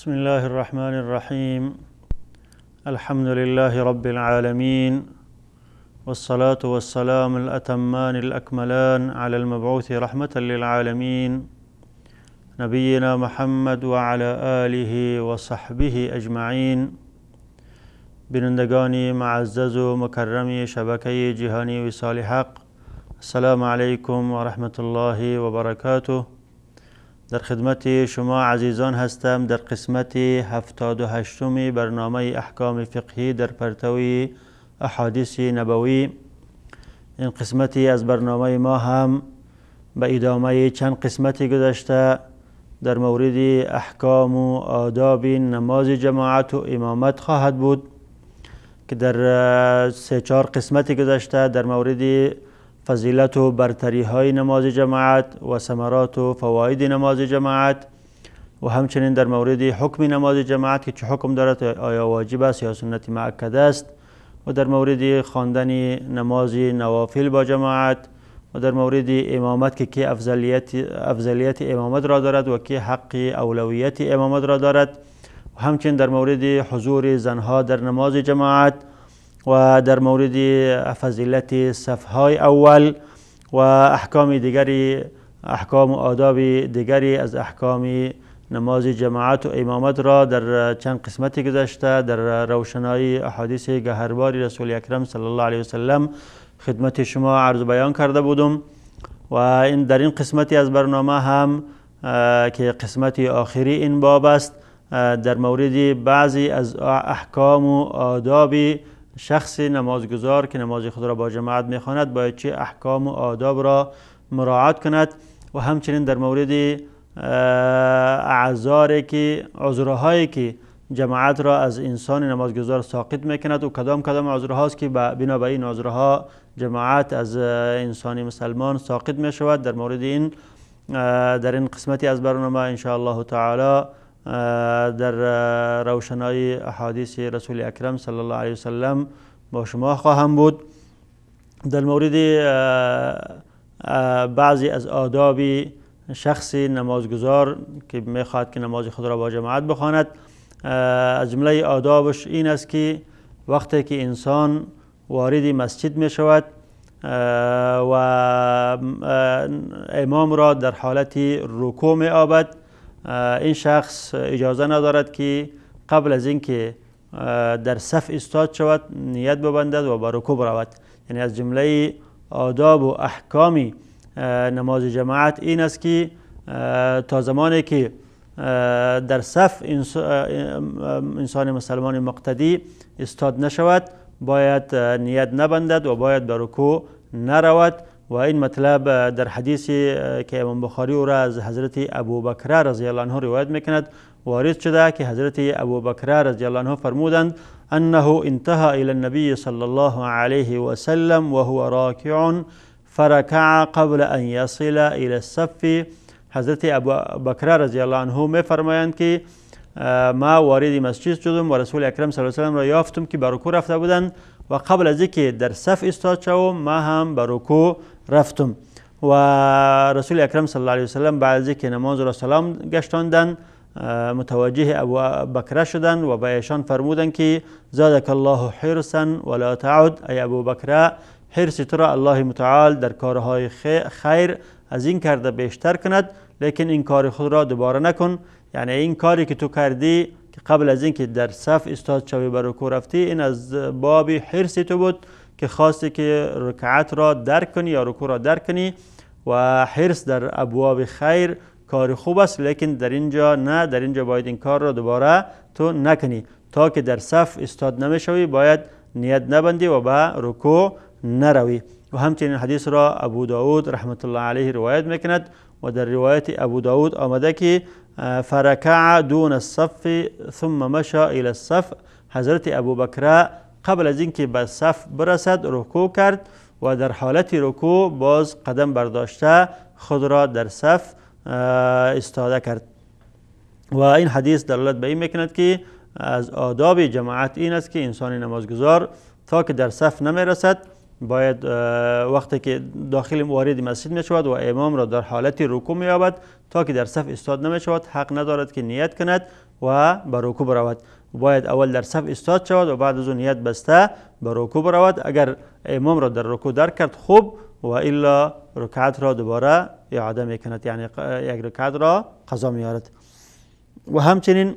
بسم الله الرحمن الرحیم. الحمد لله رب العالمين، والصلاة والسلام الأتمان الأكملان على المبعوث رحمة للعالمين، نبينا محمد وعلى آله وصحبه اجمعین. بینندگان معزز و مکرم شبکه جهانی وصال حق، السلام علیکم و رحمت الله و برکاته. در خدمت شما عزیزان هستم در قسمت 78 برنامه احکام فقهی در پرتوی احادیث نبوی. این قسمتی از برنامه ما هم به ادامه چند قسمتی گذشته در مورد احکام و آداب نماز جماعت و امامت خواهد بود که در 3-4 قسمت گذشته در مورد فضیلت و برتری های نماز جماعت و ثمرات و فواید نماز جماعت و همچنین در مورد حکم نماز جماعت که چه حکم دارد، آیا واجب است یا سنت مؤکد است، و در مورد خواندن نماز نوافل با جماعت و در مورد امامت که کی افضلیت امامت را دارد و کی حق اولویت امامت را دارد، و همچنین در مورد حضور زنها در نماز جماعت و در مورد فضیلت صفهای اول و احکام دیگری، احکام و آداب دیگری از احکام نماز جماعت و امامت را در چند قسمت گذشته در روشنایی احادیث گهربار رسول اکرم صلی الله علیه وسلم خدمت شما عرض بیان کرده بودم. و این در این قسمتی از برنامه هم که قسمت آخری این باب است، در مورد بعضی از احکام و آداب شخص نمازگزار که نماز خود را با جماعت میخواند باید چه احکام و آداب را مراعات کند، و همچنین در مورد اعذاری که عذرهایی که جماعت را از انسان نمازگزار ساقط میکند و کدام کدام عذرهاست که بنا به این عذرها جماعت از انسان مسلمان ساقط میشود. در مورد این در این قسمتی از برنامه ان شاء الله تعالی در روشنایی احادیث رسول اکرم صلی الله علیه وسلم با شما خواهم بود. در مورد بعضی از آداب شخص نمازگزار که میخواهد که نماز خود را با جماعت بخواند، از جمله آدابش این است که وقتی که انسان وارد مسجد می شود و امام را در حالت رکوع می آبد، این شخص اجازه ندارد که قبل از اینکه در صف ایستاد شود نیت ببندد و به رکوع برود. یعنی از جمله آداب و احکام نماز جماعت این است که تا زمانی که در صف انسان مسلمان مقتدی ایستاد نشود باید نیت نبندد و باید به رکوع نرود. و این مطلب در حدیثی که امام بخاری او را از حضرت ابوبکر رضی الله عنه روایت میکند وارد شده که حضرت ابوبکر رضی الله عنه فرمودند انه انتهى الى النبي صلى الله عليه وسلم وهو راكع فركع قبل ان يصل الى الصف. حضرت ابوبکر رضی الله عنه میفرمایند که ما وارد مسجد شدم و رسول اکرم صلی الله علیه وسلم را یافتم که به رکوع رفته بودند و قبل از اینکه در صف ایستاد شوم ما هم به رکوع رفتم. و رسول اکرم صلی الله علیه وسلم بعد از اینکه نماز را سلام گشتاندند متوجه ابوبکر شدند و به ایشان فرمودند که زادک الله حرصا ولا تعد، ای ابوبکر حرص تو را الله متعال در کارهای خیر از این کرده بیشتر کند، لیکن این کار خود را دوباره نکن. یعنی این کاری که تو کردی که قبل از اینکه در صف ایستاد شوی به رکوع رفتی، این از باب حرص تو بود که خواستی که رکعت را درک کنی یا رکوع را درک کنی، و حرص در ابواب خیر کار خوب است، لیکن در اینجا نه، در اینجا باید این کار را دوباره تو نکنی. تا که در صف ایستاد نمیشوی باید نیت نبندی و به رکوع نروی. و همچنین حدیث را ابو داود رحمت الله علیه روایت میکند و در روایت ابو داود آمده که فرکع دون الصف ثم مشى الى الصف. حضرت ابوبکر قبل از اینکه به صف برسد رکوع کرد و در حالت رکوع باز قدم برداشته خود را در صف ایستاده کرد. و این حدیث دلالت به این میکند که از آداب جماعت این است که انسان نمازگزار تا که در صف نمیرسد باید وقتی که داخل وارد مسجد می شود و امام را در حالت رکوع می یابد تا که در صف ایستاد نمی شود حق ندارد که نیت کند و به رکوع برود. باید اول در صف ایستاد شود و بعد از اون نیت بسته به رکوع برود. اگر امام را در رکوع درک کرد خوب، و الا رکعت را دوباره اعاده می کند، یعنی یک رکعت را قضا می آورد. و همچنین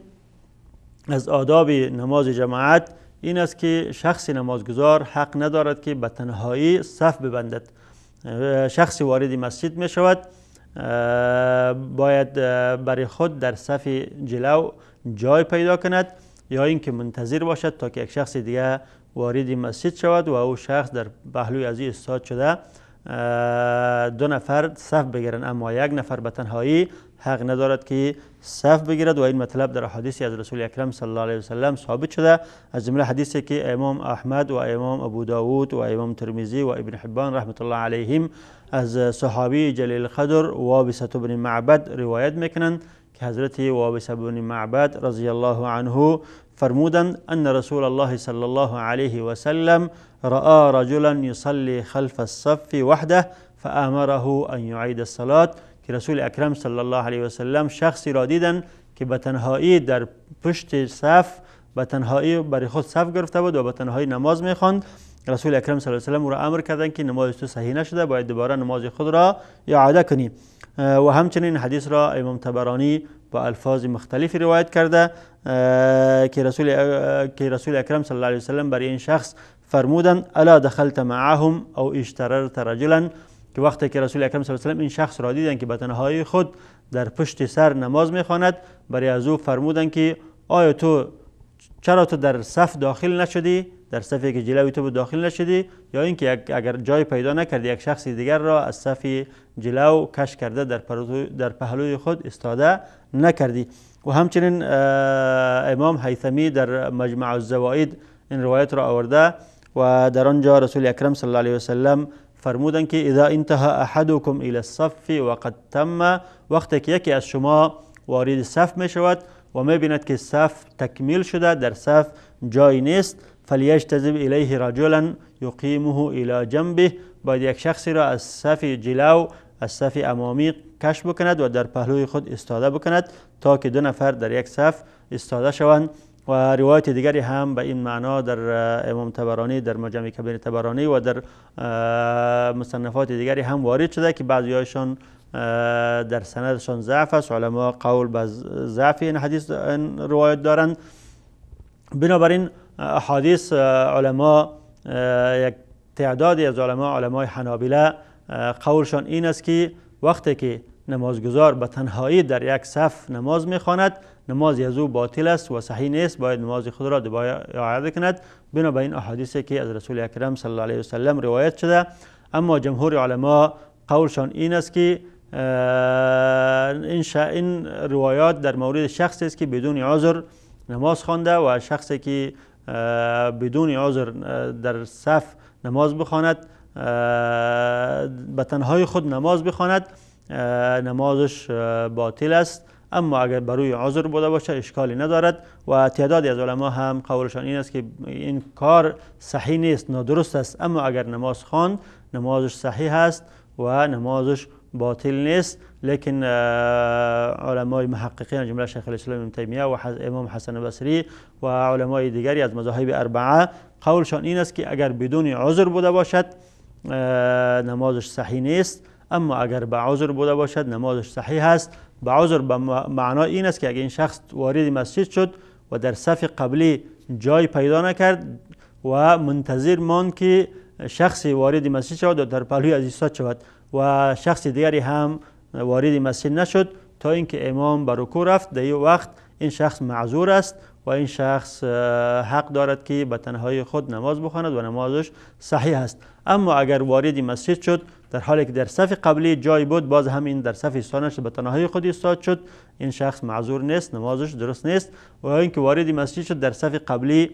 از آداب نماز جماعت این است که شخص نمازگزار حق ندارد که به تنهایی صف ببندد. شخص وارد مسجد می شود باید برای خود در صف جلو جای پیدا کند یا اینکه منتظر باشد تا که یک شخص دیگه وارد مسجد شود و او شخص در پهلوی از ایستاد شده دو نفر صف بگیرند، اما یک نفر به تنهایی حق ندارد که صف بگیرد. و این مطلب در حدیثی از رسول اکرم صلی الله علیه و سلم ثابت شده، از جمله حدیثی که امام احمد و امام ابو داود و امام ترمذی و ابن حبان رحمت الله علیهم از صحابی جلیل القدر وابصه بن معبد روایت میکنند که حضرت وابصه بن معبد رضی الله عنه فرمودند ان رسول الله صلی الله علیه و سلم رأى رجلا يصلي خلف الصف وحده فأمره أن يعيد الصلاة. که رسول اکرم صلی الله علیه و سلم شخصی را دیدند که به تنهایی در پشت صف به تنهایی برای خود صف گرفته بود و به تنهایی نماز میخواند. رسول اکرم صلی الله علیه و سلم او را امر کردند که نماز تو صحیح نشده، باید دوباره نماز خود را اعاده کنی. و همچنین حدیث را امام طبرانی با الفاظ مختلف روایت کرده که رسول اکرم صلی الله علیه و سلم برای این شخص فرمودند الا دخلت معهم او اشتررت رجلا، که وقتی که رسول اکرم صلی الله علیه و سلم این شخص را دیدند که به تنهایی خود در پشت سر نماز میخواند، برای از او فرمودند که آیا تو چرا تو در صف داخل نشدی، در صفی که جلوی تو بود داخل نشدی، یا اینکه اگر جای پیدا نکردی یک شخص دیگر را از صف جلو کش کرده در پهلوی خود ایستاده نکردی. و همچنین امام هیثمی در مجمع الزوائد این روایت را آورده و در آنجا رسول اکرم صلی الله علیه و سلم فرمودند که اذا انتهى احدكم الى الصف وقد تم، وقتی که یکی از شما وارد صف می شود و می بیند که صف تکمیل شده، در صف جای نیست، فلیجتذب الیه رجلا یقیمه الى جنبه، باید یک شخصی را از صف جلو از صف امامی کش بکند و در پهلوی خود ایستاده بکند تا که دو نفر در یک صف ایستاده شوند. و روایت دیگری هم به این معنا در امام طبرانی در مجمع کبیر طبرانی و در مصنفات دیگری هم وارد شده که بعضی‌هایشان در سندشان ضعف است، علما قول به ضعف این حدیث این روایت دارند. بنابراین احادیث علما یک تعدادی از علما، علمای حنابله، قولشان این است که وقتی که نمازگزار به تنهایی در یک صف نماز میخواند نماز از او باطل است و صحیح نیست، باید نماز خود را دوباره اعاده کند، بنابراین احادیثی که از رسول اکرم صلی الله علیه و سلم روایت شده. اما جمهور علما قولشان این است که این روایات در مورد شخصی است که بدون عذر نماز خوانده و شخصی که بدون عذر در صف نماز بخواند به تنهای خود نماز بخواند نمازش باطل است، اما اگر بروی عذر بوده باشه اشکالی ندارد. و تعدادی از علما هم قولشان این است که این کار صحیح نیست، نادرست است، اما اگر نماز خواند نمازش صحیح است و نمازش باطل نیست. لیکن علمای محققین جمله شیخ الاسلام ابن تیمیه و امام حسن بصری و علمای دیگری از مذاهب اربعه قولشان این است که اگر بدون عذر بوده باشد نمازش صحیح نیست، اما اگر به عذر بوده باشد نمازش صحیح است. به عذر به معنای این است که اگر این شخص وارد مسجد شد و در صف قبلی جای پیدا نکرد و منتظر ماند که شخصی وارد مسجد شود و در پهلوی از ایستاد شود و شخص دیگری هم وارد مسجد نشد تا اینکه امام به رکوع رفت، در این وقت این شخص معذور است و این شخص حق دارد که به تنهایی خود نماز بخواند و نمازش صحیح است. اما اگر وارد مسجد شد در حالی که در صف قبلی جای بود، باز هم این در صف ایستاد نشد، به تنهایی خود ایستاد شد، این شخص معذور نیست، نمازش درست نیست. و اینکه وارد مسجد شد در صف قبلی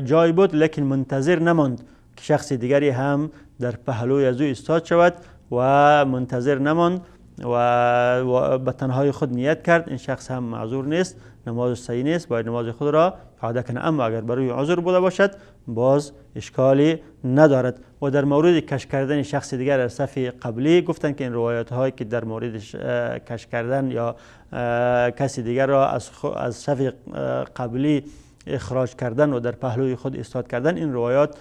جای بود لیکن منتظر نماند که شخص دیگری هم در پهلوی از او ایستاد شود و منتظر نماند و به تنهای خود نیت کرد، این شخص هم معذور نیست، نماز صحیح نیست، باید نماز خود را اعاده کنه. اما اگر برای عذر بوده باشد باز اشکالی ندارد. و در مورد کش کردن شخص دیگر از صف قبلی گفتند که این روایت هایی که در مورد کش کردن یا کسی دیگر را از صف قبلی اخراج کردن و در پهلوی خود ایستاد کردن، این روایات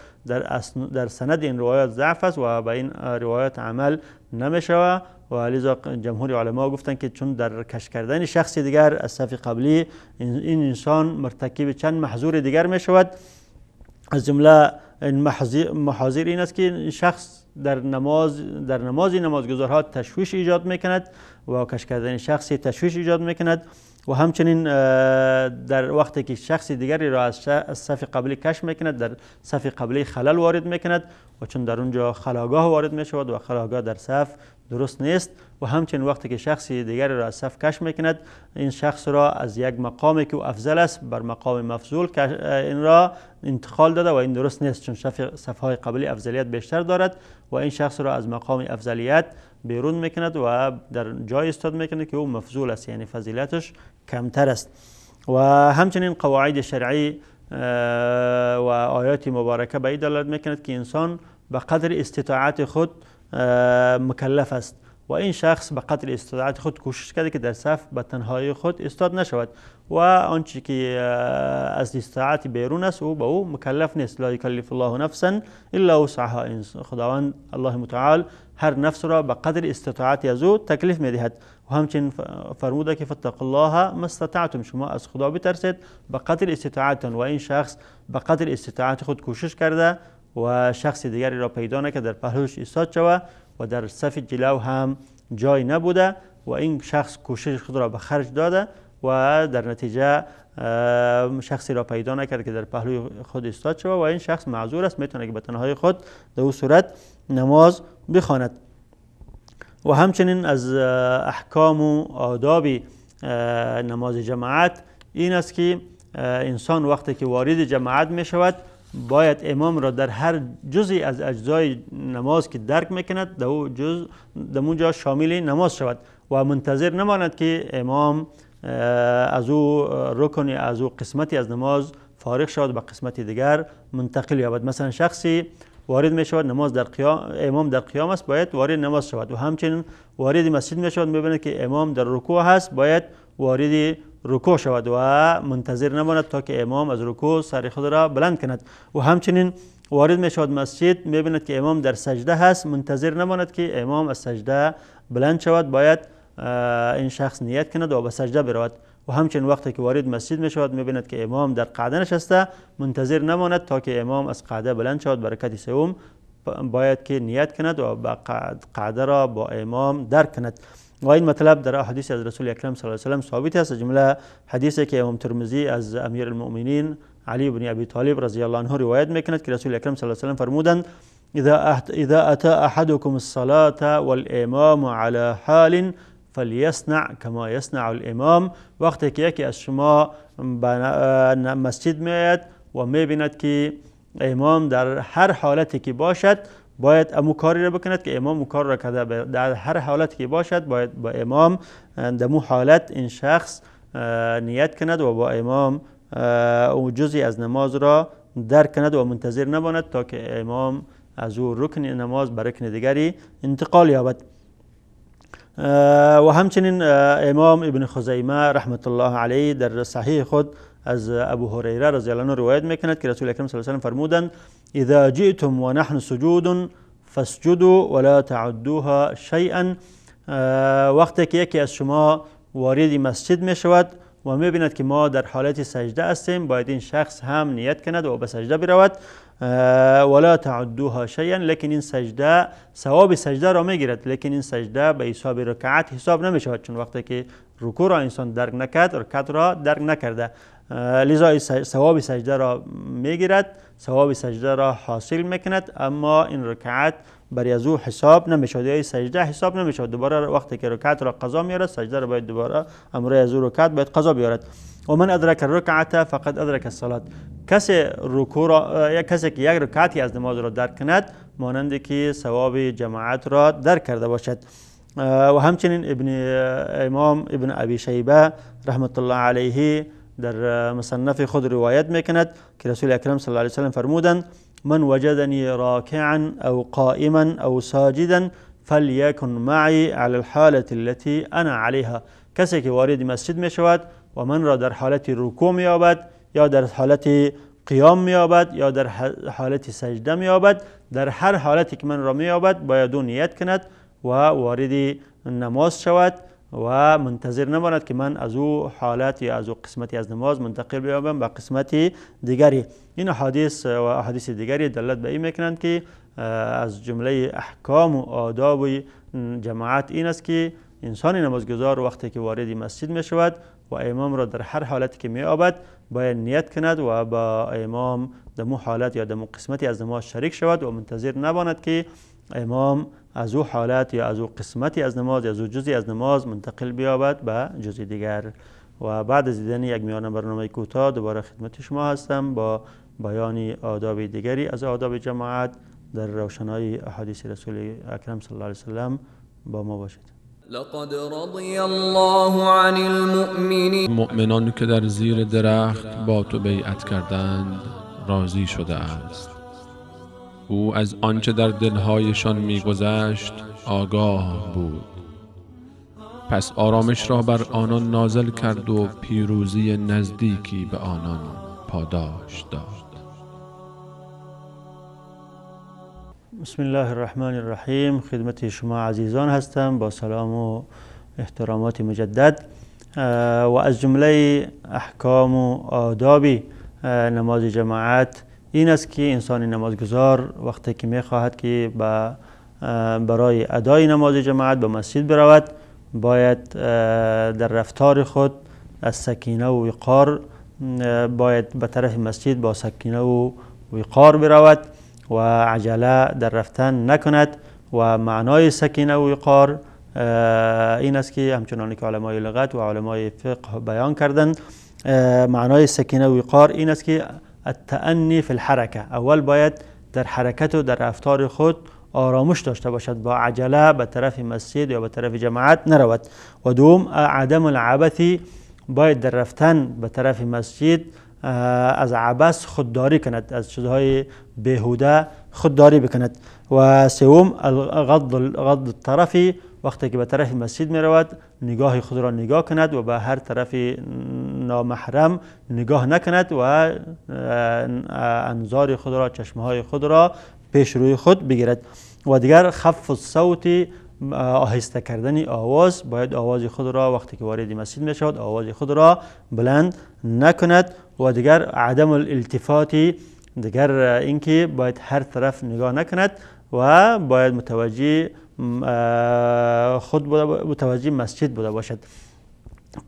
در سند این روایات ضعف است و به این روایات عمل نمیشود. و لذا جمهور علما گفتند که چون در کش کردن شخص دیگر از صف قبلی این انسان مرتکب چند محظور دیگر می شود، از جمله این محاذیر این است که شخص در نماز نمازگزارها تشویش ایجاد میکند و کش کردن شخصی تشویش ایجاد میکند. و همچنین در وقتی که شخص دیگری را از صف قبلی کش میکند، در صف قبلی خلل وارد میکند و چون در اونجا خلاگاه وارد میشود و خلاگاه در صف درست نیست. و همچنین وقتی که شخص دیگری را از صف کش میکند، این شخص را از یک مقامی که او افضل است بر مقام مفضول این را انتقال داده و این درست نیست، چون صفهای قبلی افضلیت بیشتر دارد و این شخص را از مقام افضلیت بیرون میکند و در جای استاد میکند که او مفضول است، یعنی فضیلتش کمتر است. و همچنین قواعد شرعی و آیات مبارکه به این دلالت میکند که انسان به قدر استطاعت خود مکلف است و این شخص به قدر استطاعت خود کوشش کرده که در صف به تنهایی خود ایستاد نشود و آنچه که از استطاعت بیرون است او به او مکلف نیست. لا یکلف الله نفسا الا وسعها، خداوند الله متعال هر نفس را به قدر استطاعت از او تکلیف میدهد. و همچنین فرموده که فاتقوا الله ما استطعتم، شما از خدا بترسید به قدر استطاعتتان. و این شخص به قدر استطاعت خود کوشش کرده و شخص دیگری را پیدا نکرد در پهلوش ایستاد شود و در صف جلو هم جای نبوده و این شخص کوشش خود را به خرج داده و در نتیجه شخصی را پیدا نکرد که در پهلوی خود ایستاد شود و این شخص معذور است، میتونه که به تنهایی خود در او صورت نماز بخواند. و همچنین از احکام و آداب نماز جماعت این است که انسان وقتی که وارد جماعت می شود باید امام را در هر جزئی از اجزای نماز که درک میکند در او جز در اونجا شامل نماز شود و منتظر نماند که امام از او رکن از او قسمتی از نماز فارغ شود به قسمت دیگر منتقل یابد. مثلا شخصی وارد می شود نماز در قیام، امام در قیام است، باید وارد نماز شود. و همچنین وارد مسجد می شود، میبیند که امام در رکوع هست، باید وارد رکوع شود و منتظر نماند تا که امام از رکوع سر خود را بلند کند. و همچنین وارد می شود مسجد، میبیند که امام در سجده هست، منتظر نماند که امام از سجده بلند شود، باید این شخص نیت کند و به سجده برود. و همچنین وقتی که وارد مسجد می شود میبیند که امام در قعده نشسته، منتظر نماند تا که امام از قعده بلند شود. برکت سوم باید که نیت کند و قعده را با امام درک کند. و این مطلب در احادیث از رسول اکرم صلی الله علیه و سلم ثابت است، جمله حدیثی که امام ترمذی از امیر المؤمنین علی بن ابی طالب رضی الله عنه روایت میکند که رسول اکرم صلی الله علیه و سلم فرمودند اذا اتى احدكم الصلاة والامام على حال فلیصنع کما یصنع الامام. وقتی که یکی از شما به مسجد میآید و میبیند که امام در هر حالتی که باشد باید امو کاری را بکند که امام او کار را کرده، در هر حالتی که باشد باید با امام در مو حالت این شخص نیت کند و با امام او جزئی از نماز را درک کند و منتظر نماند تا که امام از او رکن نماز به رکن دیگری انتقال یابد. و همچنین امام ابن خزیمه رحمت الله علیه در صحیح خود از ابو هریره رضی الله عنه روایت میکند که رسول اکرم صلی الله علیه و سلم فرمودند اذا جئتم و نحن سجود فاسجدوا ولا تعدوها شیئا. وقتی که یکی از شما وارد مسجد می شود و می بیند که ما در حالت سجده هستیم، باید این شخص هم نیت کند و به سجده برود. ولا تعدوها شیئا، لیکن این سجده ثواب سجده را میگیرد، لیکن این سجده به حساب رکعت حساب نمی شود، چون وقتی که رکوع را انسان درک نکرد رکعت را درک نکرده، لذا ثواب سجده را میگیرد، ثواب سجده را حاصل میکند، اما این رکعت برای از او حساب نمیشود، یا سجده حساب نمیشود. دوباره وقتی که رکعت را قضا میارد سجده را باید دوباره امرای از او رکعت باید قضا بیارد. و من ادرک الرکعت فقد ادرک الصلاه. کسی رکوع را یا کسی که یک رکعتی از نماز را درک کند مانند که ثواب جماعت را درک کرده باشد. و همچنین امام ابن ابی شیبه رحمت الله علیه در مصنف خود روایت میکند که رسول اکرم صلی الله علیه وسلم فرمودند من وجدنی راکعا او قائما او ساجدا فلیکن معی علی الحالة التي انا علیها. کسی که وارد مسجد می شود و من را در حالت رکوع می یابد یا در حالت قیام می یابد یا در حالت سجده می یابد، در هر حالتی که من را می یابد باید او نیت کند و وارد نماز شود و منتظر نماند که من از او حالت یا از او قسمتی از نماز منتقل بیابم به قسمت دیگری. این احادیث و احادیث دیگری دلالت به این میکنند که از جمله احکام و آداب جماعت این است که انسان نمازگزار وقتی که وارد مسجد می شود و امام را در هر حالتی که می یابد باید نیت کند و با امام در مو حالت یا در مو قسمتی از نماز شریک شود و منتظر نماند که امام از او حالت یا از او قسمتی از نماز یا از او جزئی از نماز منتقل بیابد به جزء دیگر. و بعد از دیدن یک میانه برنامه کوتاه دوباره خدمت شما هستم با بیان آداب دیگری از آداب جماعت در روشنای احادیث رسول اکرم صلی الله علیه وسلم. با ما باشید. لقد رضی الله عن المؤمنین. مؤمنان که در زیر درخت با تو بیعت کردند راضی شده است. او از آنچه در دلهایشان می‌گذشت آگاه بود. پس آرامش را بر آنان نازل کرد و پیروزی نزدیکی به آنان پاداش داد. بسم الله الرحمن الرحیم. خدمت شما عزیزان هستم با سلام و احترامات مجدد. و از جمله احکام و آداب نماز جماعت این است که انسان نمازگزار وقتی که میخواهد که برای ادای نماز جماعت به مسجد برود باید در رفتار خود از سکینه و وقار باید به طرف مسجد با سکینه و وقار برود و عجله در رفتن نکند. و معنای سکینه و وقار این است که همچنان که علمای لغت و علمای فقه بیان کردند، معنای سکینه و وقار این است که التأنی فی الحرکه، اول باید در حرکت و در رفتار خود آرامش داشته باشد، با عجله به طرف مسجد یا به طرف جماعت نرود. و دوم عدم العبث، باید در رفتن به طرف مسجد از عبث خودداری کند، از چیزهای بیهوده خودداری بکند. و سوم غض الطرفی، وقتی که به طرف مسجد می رود نگاه خود را نگاه کند و به هر طرف نامحرم نگاه نکند و انظار خود را، چشمهای خود را پیش روی خود بگیرد. و دیگر خف الصوت، آهسته کردن آواز، باید آواز خود را وقتی که وارد مسجد می شود آواز خود را بلند نکند. و دیگر عدم الالتفات، دیگر اینکه باید هر طرف نگاه نکند و باید متوجه خود بوده، متوجه مسجد بوده باشد.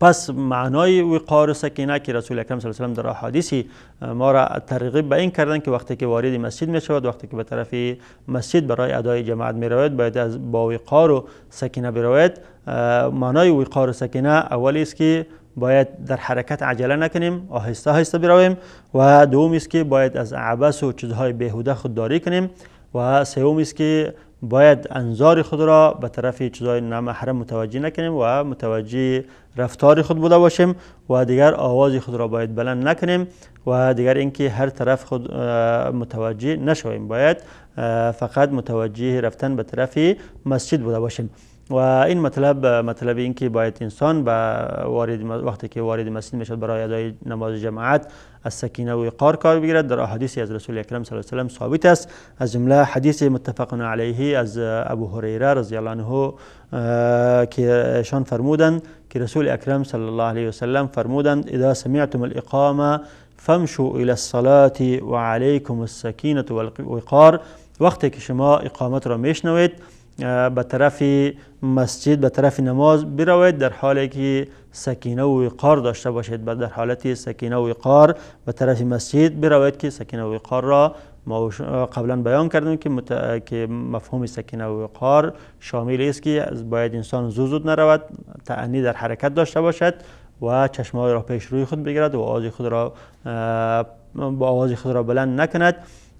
پس معنای وقار و سکینه که رسول اکرم صلی الله علیه و سلم در احادیثی ما را ترغیب به این کردن که وقتی که وارد مسجد می شود، وقتی که به طرف مسجد برای ادای جماعت می رود باید از با وقار و سکینه برود. معنای وقار و سکینه اولی است که باید در حرکت عجله نکنیم، آهسته آهسته برویم. و دوم است که باید از عبث و چیزهای بیهوده خودداری کنیم. و سوم است که باید انظار خود را به طرف چیزهای نامحرم متوجه نکنیم و متوجه رفتار خود بوده باشیم. و دیگر آواز خود را باید بلند نکنیم. و دیگر اینکه هر طرف خود متوجه نشویم، باید فقط متوجه رفتن به طرف مسجد بوده باشیم. و این مطلب این که باید انسان به وقتی که وارد مسجد میشد برای ادای نماز جماعت از سکینه و وقار کار بگیرد، در احادیث از رسول اکرم صلی الله علیه و سلم ثابت است. از جمله حدیث متفق علیه از ابو هریره رضی الله عنه که ایشان فرمودند که رسول اکرم صلی الله علیه و سلم فرمودند اذا سمعتم الاقامه فامشوا الى الصلاه وعليكم السکینه والوقار. وقتی که شما اقامت را میشنوید به طرف مسجد، به طرف نماز بروید در حالی که سکینه و وقار داشته باشید، در حالت سکینه و وقار به طرف مسجد بروید که سکینه و وقار را ما قبلا بیان کردیم که مفهوم سکینه و وقار شامل است که باید انسان زود زود نرود، تأنی در حرکت داشته باشد و چشمهای را پیش روی خود بگیرد و آواز خود را با آواز خود را بلند نکند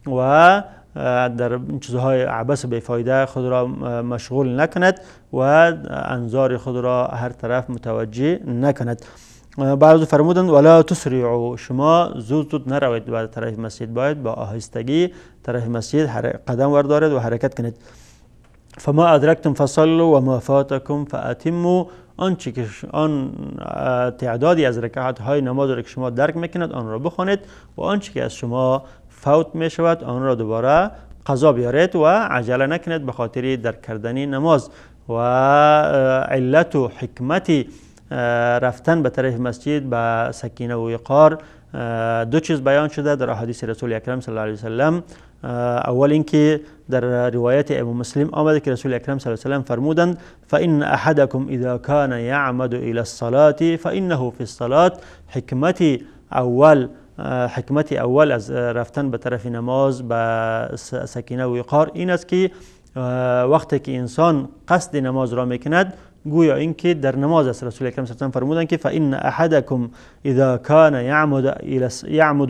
و در چیزهای عبث و بیفایده خود را مشغول نکند و انظار خود را هر طرف متوجه نکند. بعض فرمودند ولا تسرعوا، شما زود زود نروید به طرف مسجد، باید با آهستگی طرف مسجد قدم وردارید و حرکت کنید. فما ادرکتم فصلوا و ما فاتکم فاتموا، آنچه که آن تعدادی از رکعت های نماز را که شما درک میکنید آن را بخوانید و آنچه که از شما فوت میشود آن را دوباره قضا بیارید و عجله نکنید به خاطر درک کردن نماز. و علت و حکمت رفتن به طرف مسجد به سکینه و وقار دو چیز بیان شده در احادیث رسول اکرم صلی الله علیه وسلم. اول اینکه در روایت امام مسلم آمده که رسول اکرم صلی الله علیه وسلم فرمودند فإن احدکم اذا كان يعمد الى الصلاة فإنه في الصلاة. حکمت اول از رفتن به طرف نماز به سکینه و وقار این است که وقتی که انسان قصد نماز را میکند گویا اینکه در نماز است. رسول اکرم صلی الله علیه و فرمودند که فإن احدکم اذا كان يعمد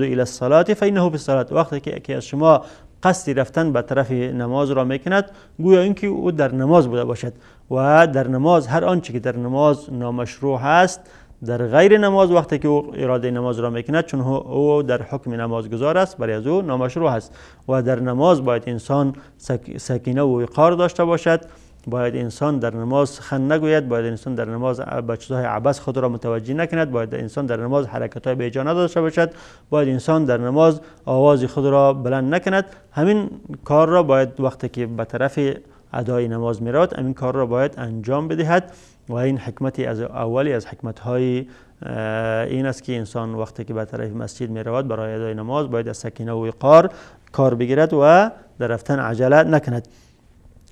الى الصلاة فإنه في الصلاة. وقتی که از شما قصد رفتن به طرف نماز را میکند گویا اینکه او در نماز بوده باشد و در نماز هر آنچه که در نماز نامشروع هست در غیر نماز وقتی که او اراده نماز را میکند، چون او در حکم نمازگزار است، برای از او نامشروع است. و در نماز باید انسان سکینه و وقار داشته باشد، باید انسان در نماز سخن نگوید، باید انسان در نماز به چیزهای عبث خود را متوجه نکند، باید انسان در نماز حرکت‌های بیجا نداشته باشد، باید انسان در نماز آواز خود را بلند نکند. همین کار را باید وقتی که به طرف ادای نماز میرود همین کار را باید انجام بدهد. و این حکمتی از اولی از حکمت‌های این است که انسان وقتی که به طرف مسجد میرود برای ادای نماز باید از سکینه و وقار کار بگیرد و در رفتن عجله نکند.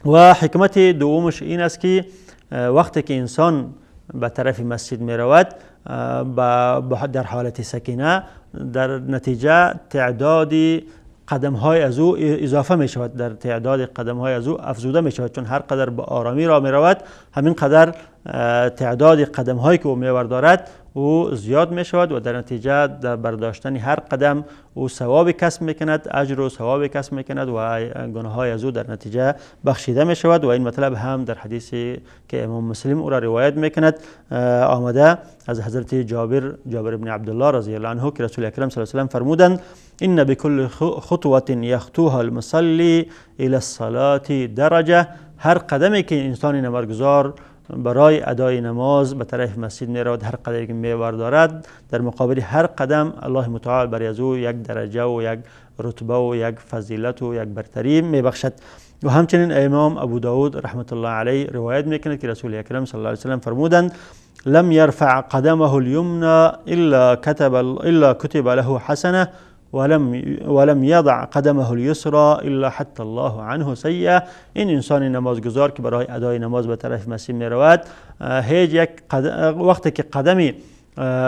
و حکمت دومش این است که وقتی که انسان به طرف مسجد می رود در حالت سکینه، در نتیجه تعداد قدم های از او اضافه می شود، در تعداد قدم های از او افزوده می شود، چون هر قدر به آرامی را می رود همین قدر تعداد قدم هایی که او می بردارد او زیاد می شود و در نتیجه در برداشتن هر قدم او ثواب کسب می کند، اجر و ثواب کسب می کند و گناه های از او در نتیجه بخشیده می شود. و این مطلب هم در حدیثی که امام مسلم او را روایت می کند آمده از حضرت جابر بن عبدالله رضی الله عنه که رسول اکرم صلی الله علیه و سلم فرمودند ان بكل خطوة يخطوها المصلي الى الصلاة درجه. هر قدمی که انسان نمازگزار برای ادای نماز به طرف مسجد می رود، هر قدمی که می بردارد در مقابل هر قدم الله متعال برای از او یک درجه و یک رتبه و یک فضیلت و یک برتری می بخشد. و همچنین امام ابو داود رحمت الله علیه روایت میکند که رسول اکرم صلی الله علیه و سلم فرمودند لم يرفع قدمه اليمنى الا كتب له حسنه ولم يضع قدمه اليسرى الا حتى الله عنه سیئه. این انسان نمازگزار که برای ادای نماز به طرف مسجد می رود هیچ یک وقتی که قدمی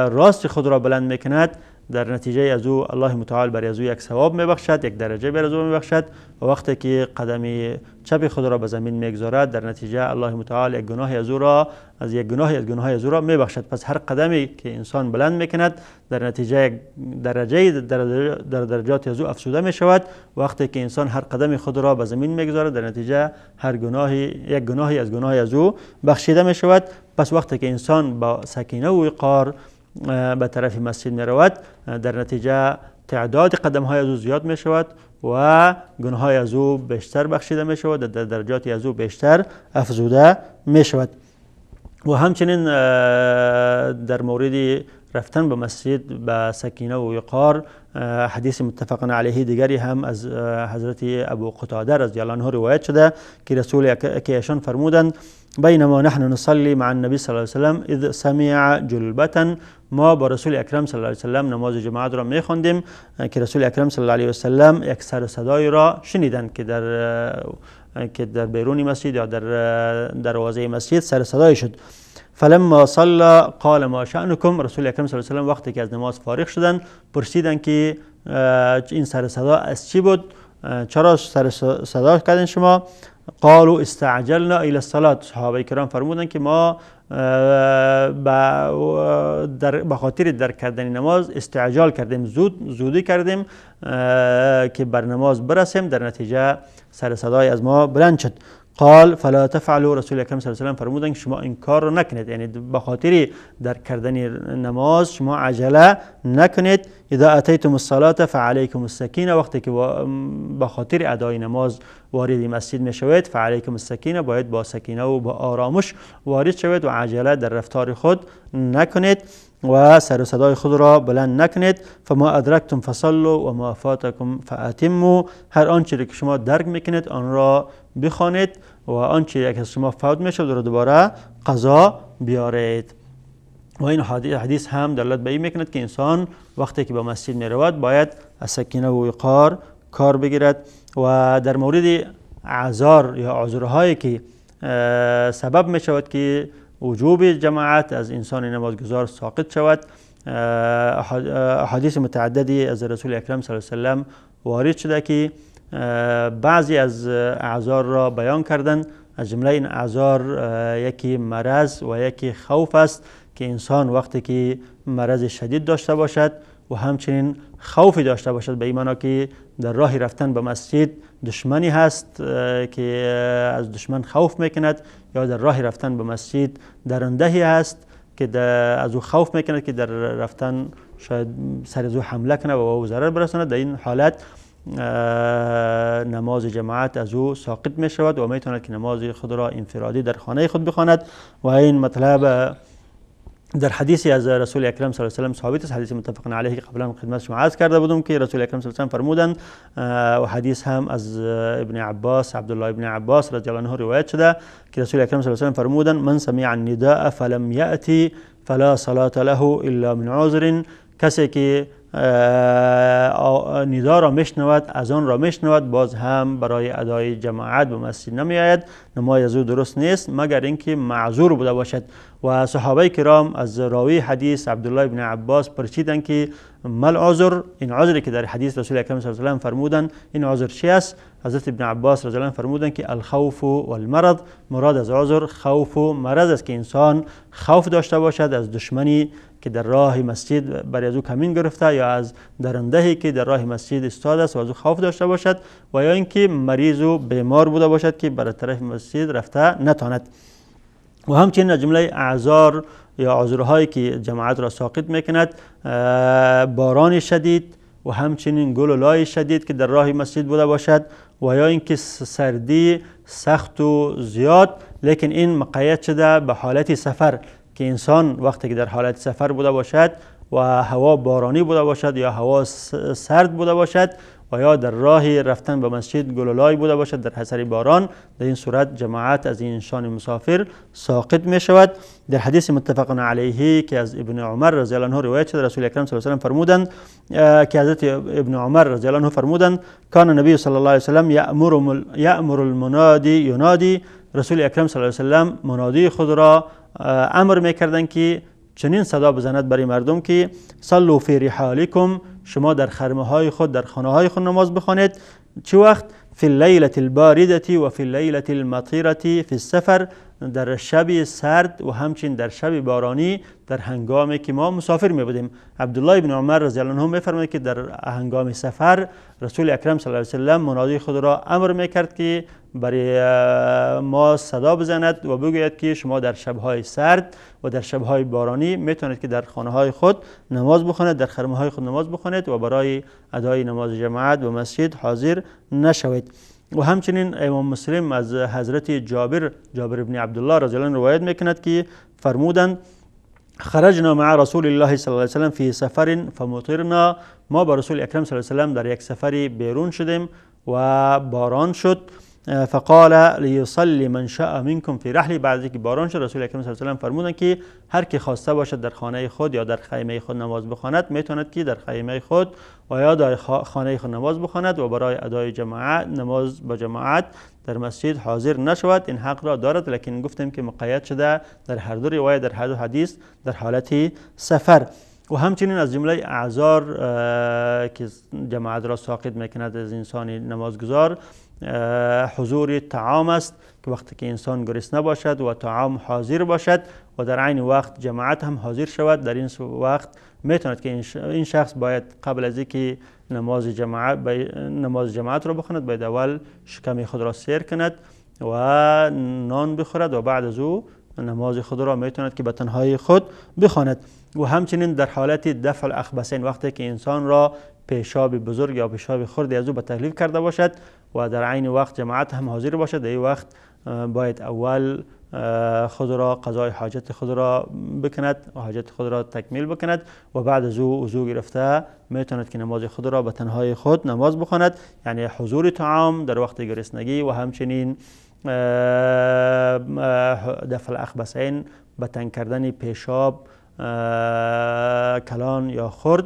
راست خود را بلند میکند در نتیجه از او الله متعال برای از او یک ثواب میبخشد، یک درجه بر از او میبخشد. و وقتی که قدمی چپ خود را به زمین میگذارد در نتیجه الله متعال یک گناه از او را از یک گناه از گناه از او را میبخشد. پس هر قدمی که انسان بلند میکند در نتیجه یک درجه در درجات از او افزوده میشود. وقتی که انسان هر قدم خود را به زمین میگذارد در نتیجه هر گناهی یک گناهی از گناه از او بخشیده میشود. پس وقتی که انسان با سکینه و وقار به طرف مسجد می رود در نتیجه تعداد قدم های از او زیاد می شود و گناه های از او بیشتر بخشیده می شود، در درجات از او بیشتر افزوده می شود. و همچنین در مورد رفتن به مسجد به سکینه و وقار حدیث متفق علیه دیگری هم از حضرت ابو قتاده رضی الله عنه روایت شده که رسول که ایشان فرمودند بینما نحن نصلي مع النبي صلی الله علیه وسلم اذ سمع جلبة. ما با رسول اکرم صلی الله علیه وسلم نماز جماعت را میخواندیم که رسول اکرم صلی الله علیه وسلم یک سر و صدای را شنیدند که در بیرون مسجد یا در دروازه مسجد سر صدای شد. فلما صلى قال ما شأنكم. رسول اکرم صلی الله علیه وسلم وقتی که از نماز فارغ شدند پرسیدند که این سر صدا از چی بود، چرا سر صدا کردین شما؟ قالوا استعجلنا الى الصلاة. صحابه کرام فرمودند که ما به خاطر درک کردن نماز استعجال کردیم، زودی کردیم که بر نماز برسیم، در نتیجه سر صدای از ما بلند شد. قال فلا تفعلوا. رسول اکرم صلی الله علیه و سلم فرمودند که شما این کار رو نکنید، یعنی به خاطر درک کردن نماز شما عجله نکنید. اذا اتیتم الصلاة فعلیکم السکینه، وقتی که به خاطر ادای نماز وارد مسجد میشوید فعلیکم السکینه، باید با سکینه و با آرامش وارد شوید و عجله در رفتار خود نکنید و سر و صدای خود را بلند نکنید. فما ادرکتم فصلوا و ما فاتکم فاتموا، هر آنچه که شما درک میکنید آن را بخوانید و آنچه که از شما فوت میشد را دوباره قضا بیارید. و این حدیث هم دلالت به این میکند که انسان وقتی که به مسجد میرود باید از سکینه و وقار کار بگیرد. و در مورد اعذار یا عذرهایی که سبب میشود که وجوب جماعت از انسان نمازگزار ساقط شود، احادیث متعددی از رسول اکرم صلی الله علیه و سلم وارد شده که بعضی از اعذار را بیان کردند. از جمله این اعذار یکی مرض و یکی خوف است که انسان وقتی که مرض شدید داشته باشد و همچنین خوفی داشته باشد، به این معنا که در راه رفتن به مسجد دشمنی هست که از دشمن خوف میکند، یا در راه رفتن به مسجد درندهی هست که از او خوف میکند که در رفتن شاید سر از او حمله کنه و او ضرر برساند، در این حالت نماز جماعت از او ساقط می شود و میتواند که نماز خود را انفرادی در خانه خود بخواند. و این مطلب در حدیثی از رسول اکرم صلی الله علیه و سلم ثابت است، حدیث متفق علیه که قبلا خدمت شما عرض کرده بودم که رسول اکرم صلی الله علیه و سلم فرمودند، و حدیث هم از ابن عباس، عبدالله ابن عباس رضی الله عنه روایت شده که رسول اکرم صلی الله علیه و سلم فرمودند من سمع النداء فلم یأتی فلا صلاة له الا من عذر. کسی که ندا را میشنود، اذان را میشنود، باز هم برای ادای جماعت به مسجد نمیآید، نماز از او درست نیست مگر اینکه معذور بوده باشد. و صحابه کرام از راوی حدیث عبدالله ابن عباس پرسیدند که ما العذر، این عذری که در حدیث رسول اکرم صلی الله علیه و سلم فرمودند این عذر چی است؟ حضرت ابن عباس رضی الله عنه فرمودند که الخوف والمرض، مراد از عذر خوف و مرض است که انسان خوف داشته باشد از دشمنی که در راه مسجد برای از او کمین گرفته یا از درندهی که در راه مسجد ایستاده است و از او خوف داشته باشد، و یا اینکه مریض و بیمار بوده باشد که برای طرف مسجد رفته نتواند. و همچنین از جمله اعذار یا عذرهایی که جماعت را ساقط میکند باران شدید و همچنین گل و لای شدید که در راه مسجد بوده باشد، و یا اینکه سردی سخت و زیاد، لیکن این مقید شده به حالت سفر که انسان وقتی که در حالت سفر بوده باشد و هوا بارانی بوده باشد یا هوا سرد بوده باشد و یا در راه رفتن به مسجد گلولای بوده باشد در اثر باران، در این صورت جماعت از این انسان مسافر ساقط می شود. در حدیث متفق علیه که از ابن عمر رضی الله عنه روایت شده، رسول اکرم صلی الله علیه و سلم فرمودند که حضرت ابن عمر رضی الله عنه فرمودند کان النبی صلی الله علیه و سلم یأمر المنادی ینادی، رسول اکرم صلی الله علیه و سلم منادی خود را امر میکردند که چنین صدا بزند برای مردم که صلوا فی رحالکم، شما در خرمه های خود در خانه های خود نماز بخوانید. چه وقت؟ فی اللیلة الباردة و فی اللیلة المطیرة فی السفر، در شب سرد و همچنین در شب بارانی در هنگامی که ما مسافر می بودیم. عبدالله بن عمر رضی الله عنه میفرماید که در هنگام سفر رسول اکرم صلی الله علیه و سلم منادی خود را امر میکرد که برای ما صدا بزند و بگوید که شما در شبهای سرد و در شبهای بارانی میتونید که در خانه های خود نماز بخوانید، در خرمه های خود نماز بخوانید و برای ادای نماز جماعت و مسجد حاضر نشوید. و همچنین امام مسلم از حضرت جابر ابن عبدالله رضی الله عنه روایت میکند که فرمودند خرجنا مع رسول الله صلی الله علیه و سلم فی سفر فمطرنا، ما با رسول اکرم صلی الله علیه و سلم در یک سفری بیرون شدیم و باران شد. فقال لیصلی من شاء منکم فی رحلی، بعد از اینکه باران شد رسول اکرم صلی الله علیه و سلم فرمودند که هر کی خواسته باشد در خانه خود یا در خیمه خود نماز بخواند میتواند که در خیمه خود و یا در خانه خود نماز بخواند و برای ادای جماعت نماز با جماعت در مسجد حاضر نشود، این حق را دارد. لیکن گفتیم که مقید شده در هر دو روایت، در هر دو حدیث در حالت سفر. و همچنین از جمله اعذار که جماعت را ساقط میکند از انسان نمازگزار حضور طعام است که وقتی که انسان گرسنه باشد و طعام حاضر باشد و در عین وقت جماعت هم حاضر شود، در این وقت میتواند که این شخص باید قبل از اینکه نماز جماعت را بخواند باید اول شکم خود را سیر کند و نان بخورد و بعد از او نماز خود را میتواند که به تنهایی خود بخواند. و همچنین در حالت دفع الاخبثین، وقتی که انسان را پیشاب بزرگ یا پیشاب خرد از او به تکلیف کرده باشد و در عین وقت جماعت هم حاضر باشد، در این وقت باید اول خود را قضای حاجت خود را بکند و حاجت خود را تکمیل بکند و بعد از او وضو گرفته میتواند که نماز خود را به تنهای خود نماز بخواند. یعنی حضور طعام در وقت گرسنگی و همچنین دفع الاخبثین، به تنگ کردن پیشاب کلان یا خرد،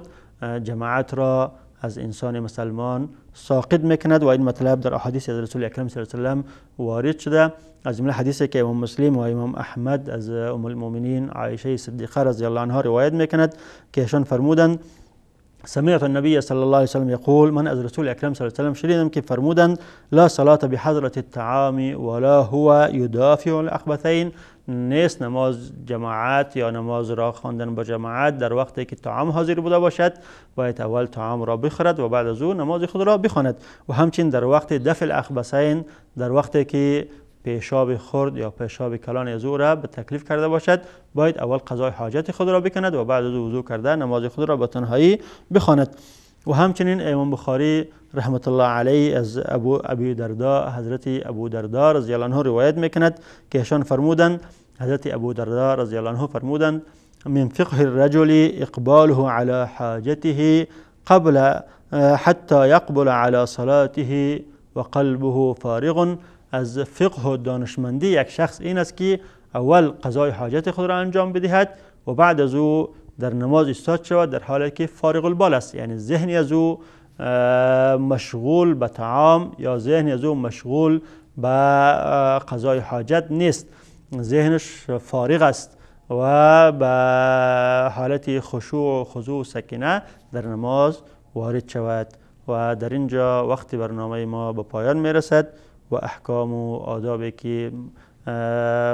جماعت را از انسان مسلمان ساقط میکند. و این مطلب در احادیث از رسول اکرم صلی الله علیه و سلم وارد شده، از جمله حدیثی که امام مسلم و امام احمد از ام المؤمنین عایشه صدیقه رضی الله عنها روایت میکند که ایشان فرمودند: سمعت النبي صلى الله عليه وسلم يقول، من از رسول اکرم صلی الله علیه و سلم شنیدم که فرمودند: لا صلاة بحضرة الطعام ولا هو يدافع الاخبثین. نیست نماز جماعت یا نماز را خواندن با جماعت در وقتی که طعام حاضر بوده باشد، باید اول طعام را بخورد و بعد از او نماز خود را بخواند. و همچنین در وقت دفع الاخبثین، در وقتی که پیشاب خرد یا پیشاب کلان از او را به تکلیف کرده باشد، باید اول قضای حاجت خود را بکند و بعد از او وضو کرده نماز خود را به تنهایی بخواند. و همچنین امام بخاری رحمت الله علیه از ابی دردا، حضرت ابو دردا رضی الله عنه روایت میکند که ایشان فرمودند، حضرت ابو دردا رضی الله عنه فرمودند: من فقه الرجل اقباله على حاجته قبل حتى يقبل على صلاته وقلبه فارغ. از فقه و دانشمندی یک شخص این است که اول قضای حاجت خود را انجام بدهد و بعد از او در نماز ایستاد شود در حالی که فارغ البال است، یعنی ذهنی از او مشغول به طعام یا ذهنی از او مشغول به قضای حاجت نیست، ذهنش فارغ است و به حالت خشوع و خضوع و سکینه در نماز وارد شود. و در اینجا وقت برنامه ما به پایان میرسد و احکام و آدابی که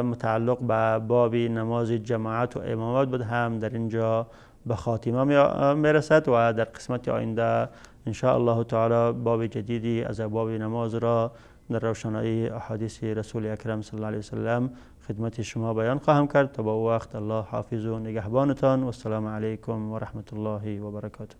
متعلق به باب نماز جماعت و امامت بود هم در اینجا به خاتمه میرسد و در قسمت آینده ان شاء الله تعالی باب جدیدی از ابواب نماز را در روشنایی احادیث رسول اکرم صلی الله علیه وسلم خدمت شما بیان خواهم کرد. تا با وقت الله حافظ و نگهبانتان و السلام علیکم و رحمت الله و برکاته.